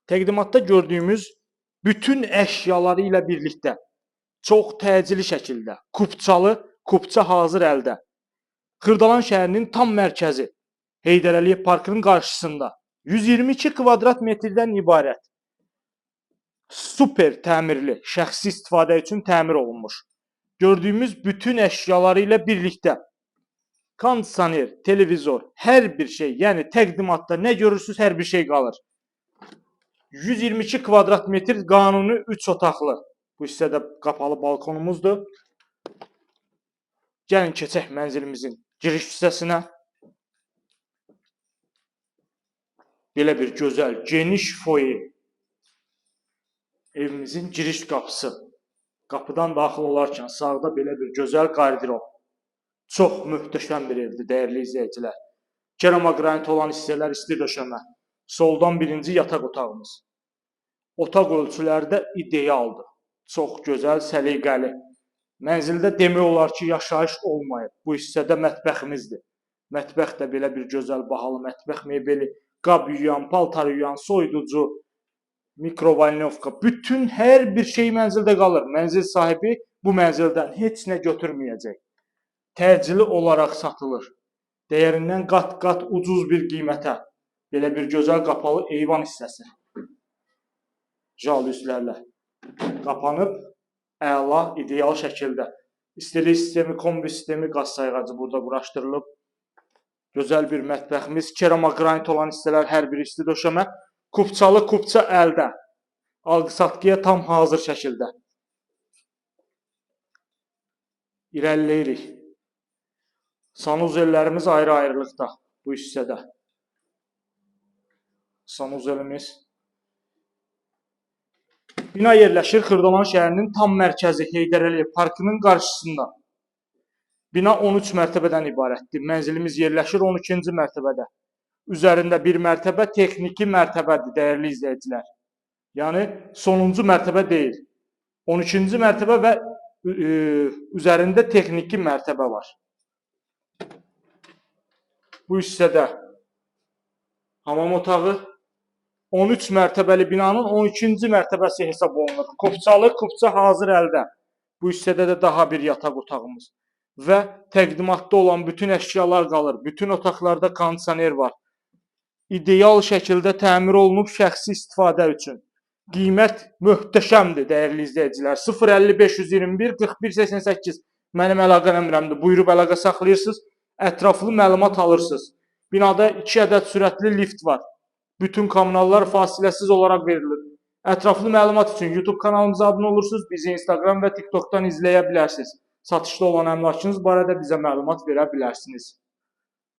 Təqdimatda gördüyümüz bütün əşyaları ilə birlikdə çox təcili şəkildə kupçalı, kupça hazır əldə. Xırdalan şəhərinin tam mərkəzi, Heydər Əliyev parkının qarşısında 122 kvadrat metrdən ibarət super təmirli, şəxsi istifadə üçün təmir olunmuş. Gördüyümüz bütün əşyaları ilə birlikdə kondisioner, televizor, hər bir şey, yəni təqdimatda nə görürsüz, hər bir şey qalır. 122 kvadrat metr qanuni 3 otaqlı. Bu hissədə qapalı balkonumuzdur. Gəlin keçək mənzilimizin giriş hissəsinə. Belə bir gözəl, geniş foye. Evimizin giriş qapısı. Qapıdan daxil olarkən sağda belə bir gözəl qarderob. Çox möhtəşəm bir evdir, dəyərli izləyicilər. Keramogranit olan hissələr isti döşəmə. Soldan birinci yataq otağımız. Otaq ölçüləri də idealdır. Çox gözəl, səliqəli. Mənzildə demək olar ki, yaşayış olmayıb. Bu hissədə mətbəximizdir. Mətbəx də belə bir gözəl, bahalı mətbəx mebeli, qab yuyan, paltar yuyan, soyuducu, mikrovalnovka, bütün hər bir şey mənzildə qalır. Mənzil sahibi bu mənzildən heç nə götürməyəcək. Təcili olaraq satılır. Dəyərindən qat-qat ucuz bir qiymətə. Belə bir gözəl qapalı eyvan hissəsi. Jalüzlərlə qapanıb, əla, ideal şəkildə. İstilik sistemi, kombi sistemi, qaz sayğacı burada quraşdırılıb. Gözəl bir mətbəximiz, keramogranit olan hissələr hər biri isti döşəmə. Kupçalı, kupça əldə. Alqı-satqıya tam hazır şəkildə. İrəliləyirik. Sanuzellərimiz ayrı-ayrılıqda bu hissədə. Sanuzelimiz. Bina yerləşir Xırdalan şəhərinin tam mərkəzi Heydər Əliyev parkının qarşısında. Bina 13 mərtəbədən ibarətdir. Mənzilimiz yerləşir 12-ci mərtəbədə. Üzərində bir mərtəbə texniki mərtəbədir, dəyərli izləyicilər. Yəni sonuncu mərtəbə deyil. 12-ci mərtəbə və üzərində texniki mərtəbə var. Bu hissədə hamam otağı, 13 mərtəbəli binanın 12-ci mərtəbəsi hesab olunur. Kupçalı, kupça hazır əldə. Bu hissədə də daha bir yataq otağımız. Və təqdimatda olan bütün əşyalar qalır. Bütün otaqlarda kondisioner var. İdeal şəkildə təmir olunub şəxsi istifadə üçün. Qiymət möhtəşəmdir, dəyərli izləyicilər. 050 521 41 88 mənim əlaqə nömrəmdir. Buyurub əlaqə saxlayırsınız, ətraflı məlumat alırsınız. Binada 2 ədəd sürətli lift var. Bütün kommunallar fasiləsiz olaraq verilir. Ətraflı məlumat üçün YouTube kanalımıza abunə olursunuz, bizi Instagram və TikTokdan izləyə bilərsiniz. Satışda olan əmlakınız barədə bizə məlumat verə bilərsiniz.